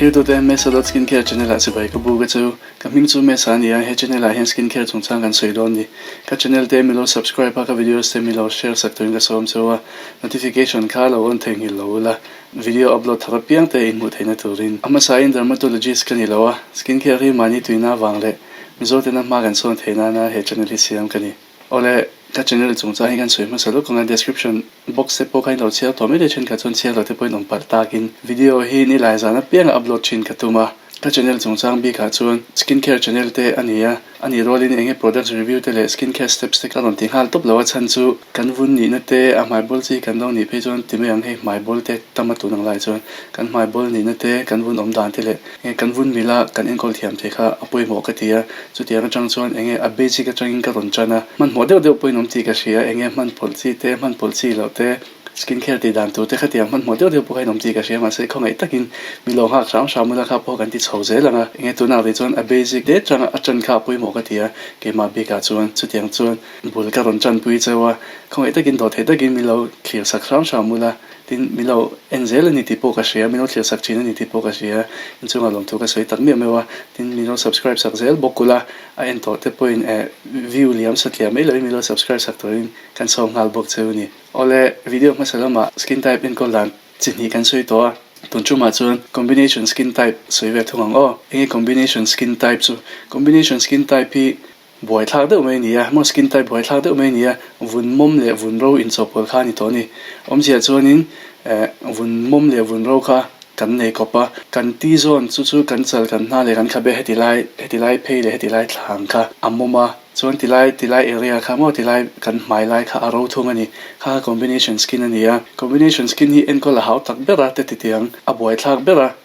Thiltute Mesa dot Skincare channel ah chibai ka bu ka chu. Ka hming chu Mesa a ni a, he channel ah hian skincare chungchang kan sawi dawn ni. Ka channel te milo subscribe a, ka videos te milo share sak turin ka sawm cheu a, notification kha lo on theihnghilh lo ula, video upload thar apiang te inhmuh theihna turin. A hmasa in dermatologist ka ni lo a, skincare hi mahni tuina avang leh Mizo tena hma kan sawn theih nana he channel hi siam ka ni. Awle, ka channel chungchang hi kan sawi hmasa lawk ang a, description box te pawh kha in lo chhiar tawh mai le, thenkhat chuan chhiar lo te pawhin awm palh takin video hi nilai zan apianga upload thin ka tum a, ka channel chungchang bikah chuan skin care channel te a ni a, a nih rualin eng nge products review te leh skin care steps te ka rawn ti nghal tawp lo a chhan chu kan vun nihna te a hmai bawl chi kan lo nih phei chuan ti mai ang hei hmai bawl te tam a tun ang lai chuan kan hmai bawl nihna te kan vun awm dan te leh Nge kan vun mila kan enkawl thiam thei kha a pawimawh ka ti a, chutiang atang chuan enge a basic atangin ka rawn tan a, hmanhmawh deuh deuh pawhin awm tih ka hria, enge hman pawlh chi te, hman pawlh chi loh te, skin care tih dan tur te khatiang hmanhmawh deuh deuh pawh kha in awm tih ka hria, mahse khawngaih takin mi lo nghak hram hram ula kha pawh kan ti chho zel ang a, enge tunah rih chuan a basic det atanga a tan kha a pawimawh ka ti a, keimah bikah chuan chutiang chuan bul ka rawn tanpui cheu a, khawngaih takin dawhtheih takin mi lo thlir sak hram hram ula. Tin, min lo en zel a ni tih pawh ka hria, min lo thlir sak thin a ni tih pawh ka hria, inchungah lawmthu ka sawi tak miah meuh a, tin min lo subscribe sak zel bawk ula, a en tawh te pawhin eh view liam satliah mai loin min lo subscribe sak turin kan sawm nghal bawk cheu a ni. Awle, video hmasa lamah skin type enkawl dan chi hnih kan sawi tawh a, tun tumah chuan combination skin type sawi ve thung ang aw. Enge combination skin type chu? Combination skin type hi Buaithlak deuh mai a ni a, maw skin type buaithlak deuh mai a ni a, vun mawm leh vun ro inchawhpawlh kha a ni tawh a ni. Awmzia chuanin eh vun mawm leh vun ro kha kan nei kawp a, kan ti zawn chu chu kan chal kan hna leh kan khabe heti lai heti lai phei leh heti lai thlang kha a mawm a, chuan ti lai ti lai area kha maw ti lai kan hmai lai kha a ro thung a ni. Kha kha combination skin a ni a, combination skin hi enkawl a hau tak ber a te titiang a buaithlak ber a.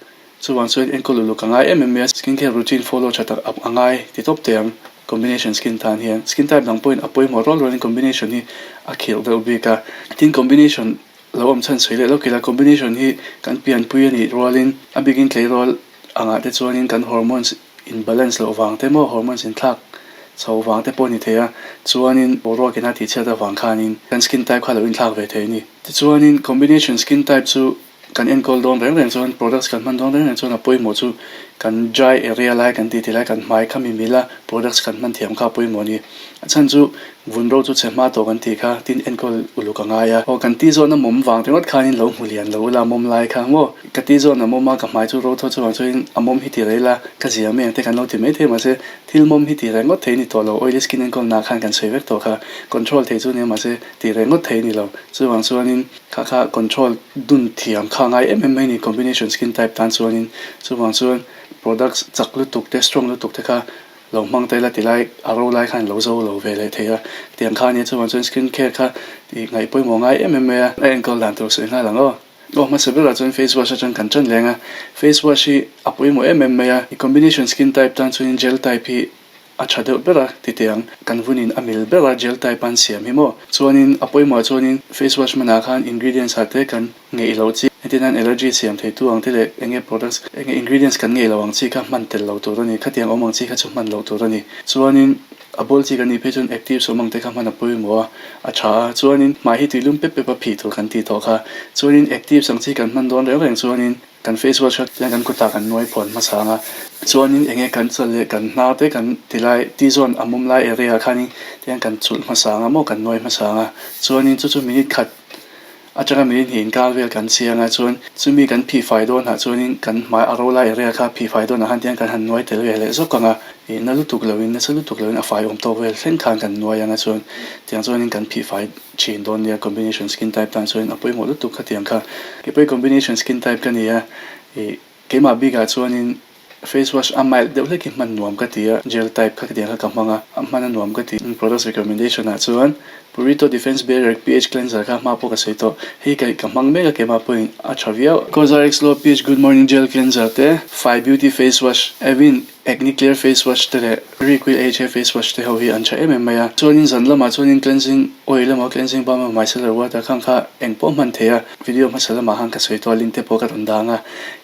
Chuvang chuan enkawl uluk a ngai em em mai a, skin care routine follow tha tak a ngai ti tawp teh ang. Combination skin tan hian skin type dang pawhin a pawimawh rual rualin combination hi a khirh deuh bik a. Tin combination lo awm chhan sawi leh lawk ila, combination hi kan pianpui a nih rualin a bikin tleirawl angah te chuanin kan hormones in balance loh vang te maw hormones inthlak chho vang te pawh a ni thei a, chuanin boruakin a tihchhiat avang khanin kan skin type kha lo inthlak ve thei a ni. Tichuanin combination skin type chu Kan enkawl dawn reng reng chuan products kan hman dawn reng reng chuan a pawimawh chu kan dry area lai kan tih tih lai kan hmai kha mi mila products kan hman thiam kha a pawimawh a ni. A chhan chu vun ro chu chhe hma tawh kan tih kha tin enkawl uluk a ngai a. Aw kan ti zawn a mawm vang ringawt khanin lo hmu lian lo ula mawm lai kha maw ka ti zawn a mawm a ka hmai chu ro thaw chuvang chuanin a mawm hi ti rei la ka zia mai ang te kan lo ti mai thei mahse thil mawm hi ti reng ngawt thei a ni tawh lo oily skin enkawl nah khan kan sawi vek tawh kha control thei chu nia mahse ti reng ngawt thei a ni lo chuvang chuanin Kha kha control dun thiam kha ngai em em mai ni combination skin type tan chuanin chuvang chuan products chak lutuk te strong lutuk te kha lo hmang ta ila tilai a ro lai khan lo zo lo ve leh thei a tiang kha ania chuvang chuan skin care kha tih ngaih pawimawh ngai em em mai a a enkawl dan tur sawi nghal ang aw. Aw hmasa berah chuan face wash atang kan tan leng a face wash hi a pawimawh em em mai a combination skin type tan chuanin gel type hi A tha deuh ber a ti teh ang. Kan vunin a mil ber a gel type an siam hi maw. Chuanin a pawimawh chuanin face wash hmanah khan ingredients ah te kan ngeih loh chi heti nan allergy siam thei tu ang te leh enge products enge ingredients kan ngeih loh ang chi kha hman tel loh tur a ni. Khatiang awm ang chi kha chu hman loh tur a ni. Chuanin a bawl chi kan nih phei chuan actives awm ang te kha hman a pawimawh a, a tha a. Chuanin hmai hi tuilum pep pep a phih tur kan tih tawh kha. Chuanin actives ang chi kan hman dawn reng reng chuanin Kan face wash kha tiang kan kutah kan nuai phawn hmasa ang a, chuanin enge kan chal leh kan hnar te kan ti lai T-zone a mum lai area ah khanin tiang kan chulh hmasa ang a maw kan nuai hmasa ang a, chuanin chu chu minute khat atanga minute hnih inkar vel kan chiang a, chuan chumi kan phih fai dawn ah chuanin kan hmai a ro lai area kha phih fai dawn ah khan tiang kan han nuai tel ve leh zawk ang a, ih na lutuk loin nasa lutuk loin a fai awm tawk vel thleng khan kan nuai ang a chuan tiang chuanin kan phih fai thin dawn nia combination skin type tan chuan a pawimawh lutuk khatiang kha keipawh hi combination skin type ka ni a ih keimah bikah chuanin face wash a mild deuh hlek hi hman nuam ka ti a gel type kha khatiang kha ka hmang a a hman a nuam ka ti products recommendation ah chuan Purito defense barrier pH cleanser kha hma pawh ka sawi tawh hei ka ka hmang mek a keimah pawhin a tha viau Cosrx low pH good morning gel cleanser te Fai beauty face wash Avene Acne clear face wash te leh Requil AHA face wash te ho hi an tha em em mai a. Chuanin zan lamah chuanin cleansing oil emaw cleansing balm emaw micellar water khan kha eng pawh hman thei a. Video hmasa lamah khan ka sawi tawh a link te pawh ka rawn dang a,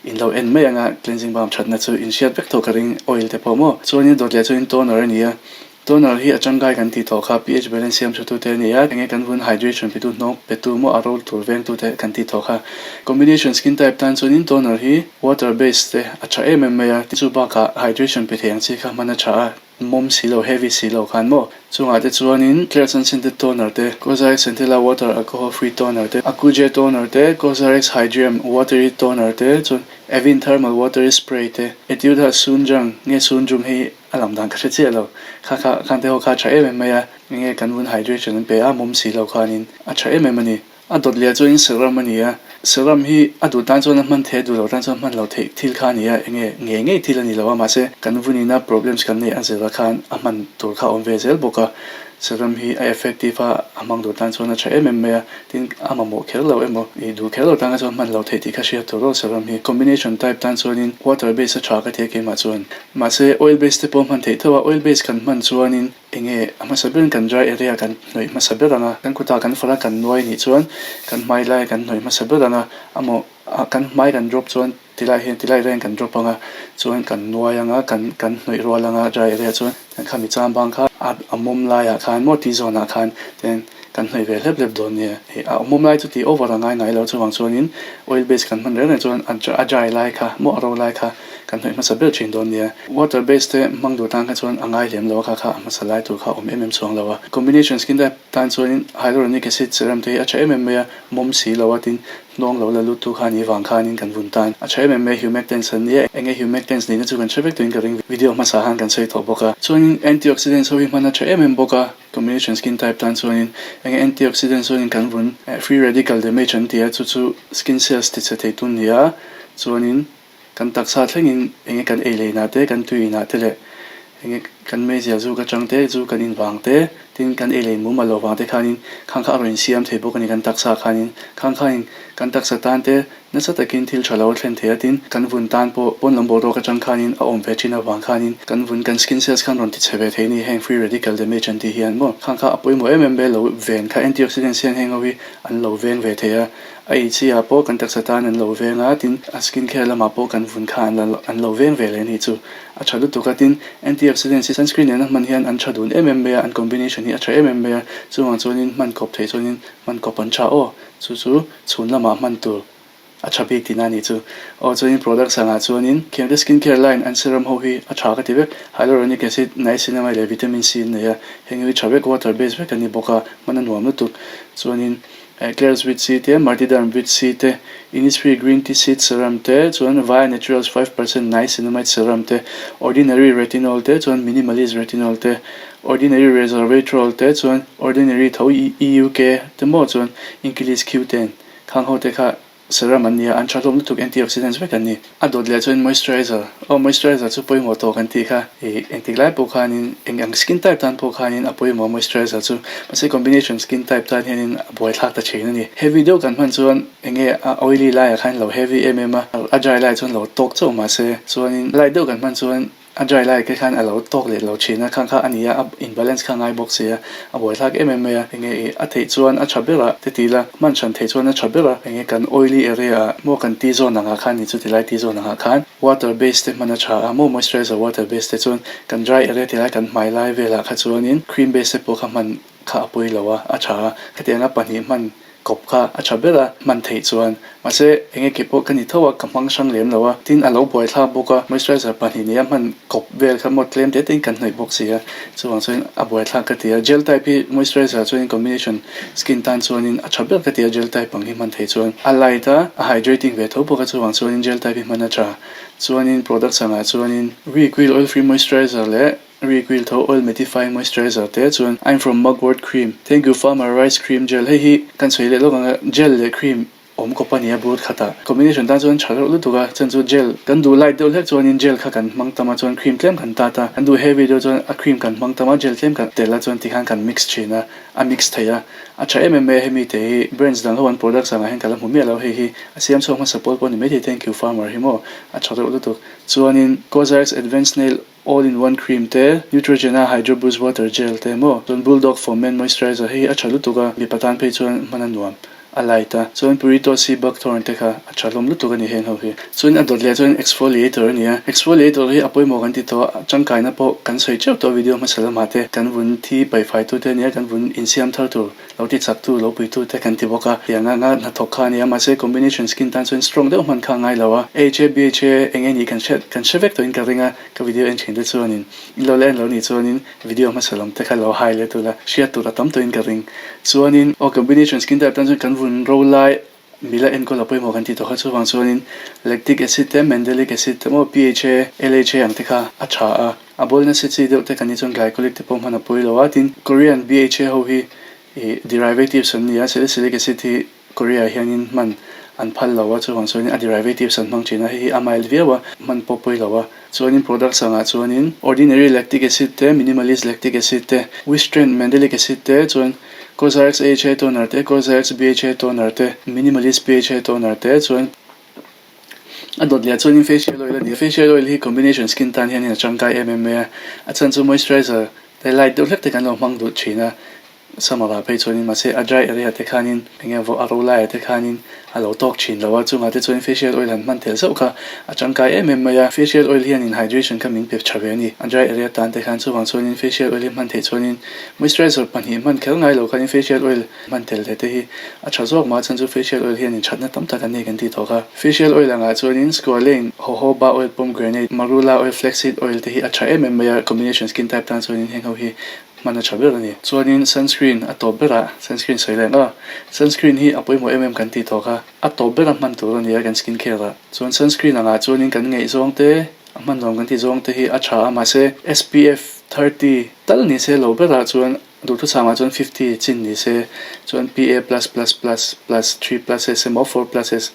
in lo en mai ang a cleansing balm thatna chu in hriat vek tawh ka ring oil te pawh maw. Chuanin dawt leh chuanin toner a ni a. Toner hi a tangkai kan tih tawh kha pH balance siam tha tute a ni a, enge kan vun hydration petu hnawng petu maw a ro tur vengtute kan tih tawh kha. Combination skin type tan chuanin toner hi water base te a tha em em mai a, chu bakah hydration pe thei ang chi kha hman a tha a, mawm si lo heavy si lo khan maw. Chungah te chuanin Clear Unscented Toner te, Cosrx Centella Water Alcohol Free Toner te, Acuje Toner te, Cosrx Hydrium Watery Toner te, chuan Avene Thermal Watery Spray te, Etude Sunjang nge Sunjum hei A lam dan ka hre chiah lo. Kha kha khan te ho kha a tha em em mai a, enge kan vun hydration an pe a, mawm si lo khanin a tha em em a ni. A dawt leh chuanin serum a ni a, serum hi a duh tan chuan a hman thei a, duh lo tan chuan hman lo theih thil kha a ni a, enge ngei ngei thil a ni lo a, mahse kan vunina problems kan neih a zir ah khan a hman tur kha a awm ve zel bawk a. Serum hi a effective a, a hmang duh tan chuan a tha em em mai a, tin a mamawh kher lo emaw i duh kher lo tan kha chuan hman lo theih tih kha hriat tur aw serum hi. Combination type tan chuanin water base a tha ka ti a keimah chuan. Mahse oil base te pawh hman theih tho a, oil base kan hman chuanin enge a hmasa berin kan dry area kan hnawih hmasa ber ang a, kan kutah kan fara kan nuai nih chuan kan hmai lai kan hnawih hmasa ber ang a, amaw kan hmai kan drop chuan tilai hian tilai reng kan drop ang a, chuan kan nuai ang a, kan kan hnawih rual ang a dry area chuan kan khami chambang kha a mawm laiah khan maw T zone ah khan ten kan hnawih ve hlep hlep dawn nia. A mawm lai chu tih over a ngai ngai lo chuvang chuanin oil base kan hman reng reng chuan a dry lai kha maw a ro lai kha Kan hnawih hmasa ber thin dawn nia. Water base te hmang duh tan kha chuan a ngai lem lo a kha kha a hmasa lai tur kha a awm em em chuang lo a. Combination skin type tan chuanin hyaluronic acid serum te hi a tha em em mai a, mawm si lo a tin hnawng lo la lut tu kha ni vang khanin kan vun tan a tha em em mai a humectants an nia. Enge humectants nihna chu kan hre vek tuin ka ring video hmasa khan kan sawi tawh bawk a. Chuanin antioxidants ho hi hman a tha em em bawk a. Combination skin type tan chuanin enge antioxidants chuanin kan vun free radical damage an ti a chu chu skin cells tichhe thei tun nia chuanin Kan taksa thlengin enge kan ei leinah te, kan tui inah te leh enge kan meizial zu ka chang te, zu kan in vang te, tin kan ei lein mumal lo vang te khanin khang kha a rawn insiam thei bawk a ni kan taksa khanin. Khang khain kan taksa tan te nasa takin thil tha lo a thlen thei a, tin kan vun tan pawh pawn lam boruak atang khanin a awm ve thin avang khanin kan vun kan skin cells khan rawn ti chhe ve thei a ni heng free radical damage an tih hian maw khang kha a pawimawh em em vel lo ven kha antioxidants hian heng ho hi an lo veng ve thei a. A ei chi ah pawh kan taksa tan an lo veng a, tin a skin care lamah pawh kan vun kha an an lo veng ve leh a nih chu. A tha lutuk a, tin antioxidants hi sunscreen nena hman hian an tha dun em em mai a, an combination hi a tha em em mai a, chuvang chuanin hman kawp theih chuanin hman kawp an tha aw, chu chu chhun lamah hman tur a tha bik tihna a nih chu. Aw chuanin products angah chuanin khiangte skin care line an serum ho hi a tha ka ti vek, hyaluronic acid, niacinamide leh vitamin C an nei a, heng hi tha vek water base vek an ni bawk a, hman a nuam lutuk chuanin. Eclairs Vit C te, Martiderm Vit C te, Innisfree Green Tea Seed Serum te, chuan Via Naturals 5% Niacinamide Serum te, Ordinary Retinol te, chuan Minimalist Retinol te, Ordinary Resveratrol te, chuan Ordinary tho EUK te maw chuan Inkilis Q10 khang ho te kha Serum an nia, an tha hlawm lutuk antioxidants vek an ni. A dawt leh chuan moisturizer, aw moisturizer chu pawimawh tawh kan tih kha, ih engtik lai pawh khanin eng ang skin type tan pawh khanin a pawimawh moisturizer chu, mahse combination skin type tan hianin a buaithlak ta thin a ni. Heavy deuh kan hman chuan enge a oily laiah khan lo heavy em em a, a dry laiah chuan lo tawk chauh mahse chuanin light deuh kan hman chuan A dry lai te khan a lo tawk leh lo thin a, khang kha a ni a, a in balance kha a ngai bawk si a, a buaithlak em em mai a, enge ih a theih chuan a tha ber a te ti ila, hman hran theih chuan a tha ber a, enge kan oily area ah maw kan T zone ang ah khan ni chu tilai T zone ang ah khan water base te hman a tha a, maw moisturizer water base te chuan kan dry area tilai kan hmai lai velah kha chuanin cream base te pawh kha hman kha a pawi lo a, a tha a, khatianga pahnih hman Kawp kha a tha ber a, hman theih chuan. Mahse, enge ke pawh ka ni tho a, ka hmang hrang lem lo a. Tin, a lo buaithlak bawk a, moisturizer pahnih nia hman kawp vel kha maw tlem te tein kan hnawih bawk si a. Chuvang chuan a buaithlak ka ti a. Gel type hi moisturizer chuanin combination skin tan chuanin a tha ber ka ti a, gel type ang hi hman theih chuan. A light a, a hydrating ve tho bawk a, chuvang chuanin gel type hi hman a tha. Chuanin products angah chuanin Reequil oil free moisturizer leh Reequil tho oil mattifying moisturizer te chuan I'm from mugwort cream thank you farmer rice cream gel hei hi kan sawi leh lawk ang a gel leh cream awm kawp a ni a bur khatah combination tan chuan tha reuh lutuk a chuan chu gel kan duh light deuh hlek chuanin gel kha kan hmang tam a chuan cream tlem kan tat a kan duh heavy deuh chuan a cream kan hmang tam a gel tlem kan tel a chuan tikhan kan mix thin a a mix thei a a tha em em mai a hemi te hi brands dang ho an products angah hian ka la hmu miah lo hei hi a siam chhuak hmasa pawl pawh a ni maithei thank you farmer hi maw a tha reuh lutuk chuanin Cosrx advanced nail All in one cream te, Neutrogena Hydro Boost Water Gel te maw, chuan Bulldog for Men Moisturizer hei hi a tha lutuk a, mipa tan phei chuan hman a nuam, a light a, chuan Purito Sea Buckthorn te kha a tha hlawm lutuk a ni heng ho hi. Chuan a dawt leh chuan exfoliator a ni a, exfoliator hi a pawimawh kan ti tawh a, tangkaina pawh kan. Kan sawi teuh tawh video hmasa lamah te kan vun thi paihfai tu te ania kan vun insiam thar tur lo ti chak tu lo pui tu te kan ti bawk a tiang anga hnathawk kha ania mahse combination skin tan chuan strong deuh hman kha a ngai lo a AHA BHA eng nge nih kan hriat kan hre vek tawhin ka ring a ka video en thin te chuanin in lo la en lo nih chuanin video hmasa lam te kha lo hai let ula hriat tur a tam tawhin ka ring chuanin aw combination skin type tan chuan kan vun ro lai Mila enkawl a pawimawh kan tih tawh kha chuvang chuanin lactic acid te, mandelic acid te maw PHA, LHA ang te kha a tha a, a bawl nasa chi deuh te kan nih chuan glycolic te pawh hman a pawi lo a, tin Korean BHA ho hi ih derivatives an ni a, salicylic acid hi Korea ah hianin hman an phal lo a, chuvang chuanin a derivatives an hmang thin a, hei hi a mild viau a, hman pawh pawi lo a. Chuanin products angah chuanin ordinary lactic acid te, minimalist lactic acid te, Wishtrend mandelic acid te chuan Cosrx AHA toner te, Cosrx BHA toner te, Minimalist BHA toner te chuan a dawt leh chuanin facial oil a ni a. Facial oil hi combination skin tan hianin a tangkai em em mai a, a chhan chu moisturizer te light deuh hlek te kan lo hmang duh thin a. Summer ah phei chuanin mahse a dry area te khanin eng nge a ro laiah te khanin a lo tawk thin lo a, chungah te chuan facial oil han hman tel zauh kha a tangkai em em mai a, facial oil hianin hydration kha min pe tha ve a ni, a dry area tan te khan chuvang chuanin facial oil hi hman theih chuanin moisturizer pahnih hman kher ngai lo khanin facial oil hman tel leh te hi a tha zawk mah a chhan chu facial oil hianin thatna tam tak an nei kan tih tawh kha. Facial oil angah chuanin squalane, jojoba oil, pomegranate, marula oil, flaxseed oil te hi a tha em em mai a, combination skin type tan chuanin heng ho hi Hman a tha ber a ni. Chuanin sunscreen a tawp berah sunscreen sawi leh a, sunscreen hi a pawimawh em em kan tih tawh kha a tawp bera hman tur a ni a kan skin care ah. Chuan sunscreen angah chuanin kan ngeih zawng te, a hman nuam kan tih zawng te hi a tha a mahse SPF 30 tal ni se lo berah chuan duhthusam ah chuan 50 chin ni se chuan PA plus plus plus plus three pluses emaw four pluses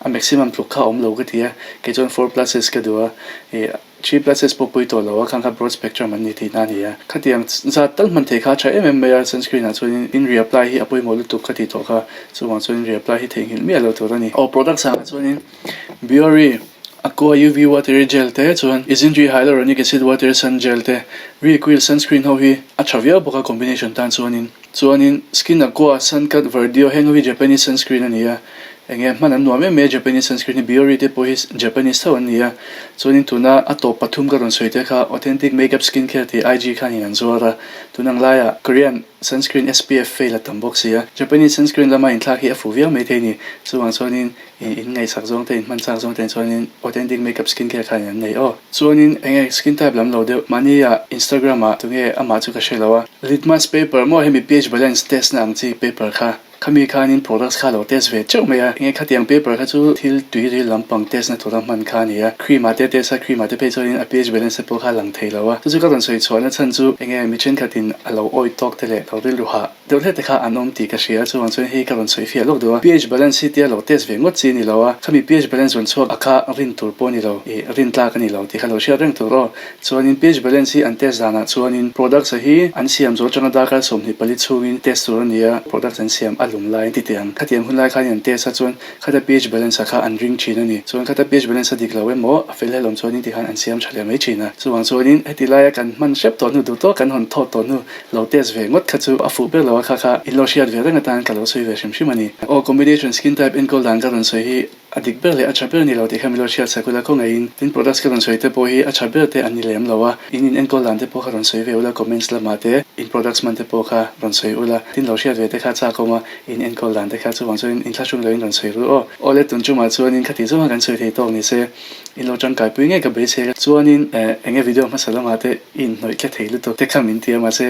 a maximum tluk kha a awm lo ka ti a, kei chuan four pluses ka duh a ih Three pluses pawh pui tawh lo a, khang kha broad spectrum an ni tihna a ni a. Khatiang zat tal hman thei kha a tha em em mai a, sunscreen ah chuanin in reapply hi a pawimawh lutuk ka tih tawh kha, chuvang chuan reapply hi theihnghilh miah lo tur a ni. Aw products ah chuanin Biore Aqua UV Watery Gel te chuan Isntree Hyaluronic Acid Watery Sun Gel te Reequil sunscreen ho hi a tha viau bawk a combination tan chuanin. Chuanin Skin Aqua Sun Cut Verdio heng ho hi Japanese sunscreen a ni a, Eng nge hman an nuam em mai a Japanese sunscreen hi Biore te pawh hi Japanese tho an ni a, chuanin tuna a tawp pathum ka rawn sawi te kha authentic makeup skin care tih IG khanin an zuar a, tun ang laiah Korean sunscreen SPF fail a tam bawk si a, Japanese sunscreen lama inthlak hi a fuh viau maithei ni, chuvang chuanin in ngaihsak zawng te in hman chak zawng te chuanin authentic makeup skin care khanin an nei aw. Chuanin eng nge skin type lam lo deuh mahni ah Instagram ah tunge amah chu ka hre lo a, litmus paper maw hemi pH balance test na ang chi paper kha. Khami khanin products kha lo test ve teuh mai a, enge khatiang paper kha chu thil tui ril lampang test na tura hman kha a ni a, cream ah te test a, cream ah te phei chuanin a pH balance te pawh kha a lang thei lo a, chu chu ka rawn sawi chhuahna chhan chu enge mi thenkhatin a lo awi tawk te leh lo rilru hah deuh hlek te kha an awm tih ka hria, chuvang chuan hei ka rawn sawi fiah lawk duh a, pH balance hi tia lo test ve ngawt chi a ni lo a, khami pH balance rawn chhuak a kha rin tur pawh a ni lo, ih rin tlak a ni lo tih kha lo hriat reng tur aw. Chuanin pH balance hi an test danah chuanin products a hi an siam zawh atanga darkar 24 chhungin test tur a ni a, products an siam a lum lai an ti teh ang. Khatiang hun lai khanin an test a chuan khata pH balance a kha an ring thin a ni. Chuan khata pH balance a dik lo emaw a fel hlelawm chuanin tikhan an siam tha leh mai thin a. Chuvang chuanin heti laia kan hman hrep tawh hnu duh tawk kan hawn thawt tawh hnu lo test ve ngawt kha chu a fuh ber lo a kha kha in lo hriat ve reng atan ka lo sawi ve hrim hrim a ni. Aw combination skin type enkawl dan ka rawn sawi hi A dik ber leh a tha ber ni lo tih kha milo hriat sak ula khawngaihin tin products ka rawn sawi te pawh hi a tha ber te an ni lem lo a, in in enkawl dan te pawh kha rawn sawi ve ula comments lamah te in products hman te pawh kha rawn sawi ula tin lo hriat ve te kha chak awm a in enkawl dan te kha chuvang chuan in thlahrung loin rawn sawi ru aw. Awle tun chumah chuanin khati zawng a kan sawi thei tawk ni se in lo tangkai pui ngei ka beisei a chuanin eng nge video hmasa lamah te i inhnawih tle thei lutuk te kha min ti a mahse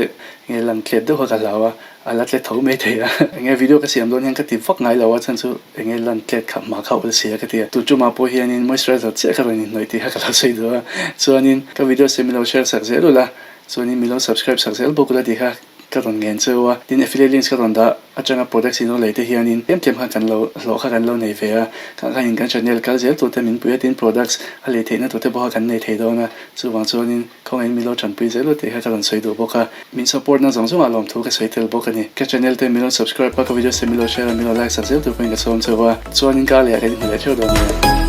nge lang tlet deuh kha ka hlau a. A la tle tho mai thei a. Enge video ka siam dawn hian ka ti vak ngai lo a chhan chu enge lan tlet kha hma kha ul sia ka ti a. Tuchuma pawh hianin moisturizer chiah ka rawn inhnawih tih kha ka lo sawi duh a. Chuanin ka video se milo share sak zel ula, chuanin milo subscribe sak zel bawk ula tih kha ka rawn ngen cheu a. Tin affiliate links ka rawn dah atanga products in lo lei te hianin tlem tlem khan kan lo hlawh kha kan lo nei ve a. Khang khanin kan channel kal zel tur te min pui a tin products a lei theihna tur te pawh kha kan nei thei dawn a. Chuvang chuanin Khawngaihin min lo tanpui zel u tih kha ka rawn sawi duh bawk a, min support na zawng zawngah lawmthu ka sawi tel bawk a ni. Ka channel te min lo subscribe a, ka videos te min lo share a, min lo like sak zel tur pawhin ka sawm cheu a, chuanin ka leh ah kan inhmu leh theuh dawn nia.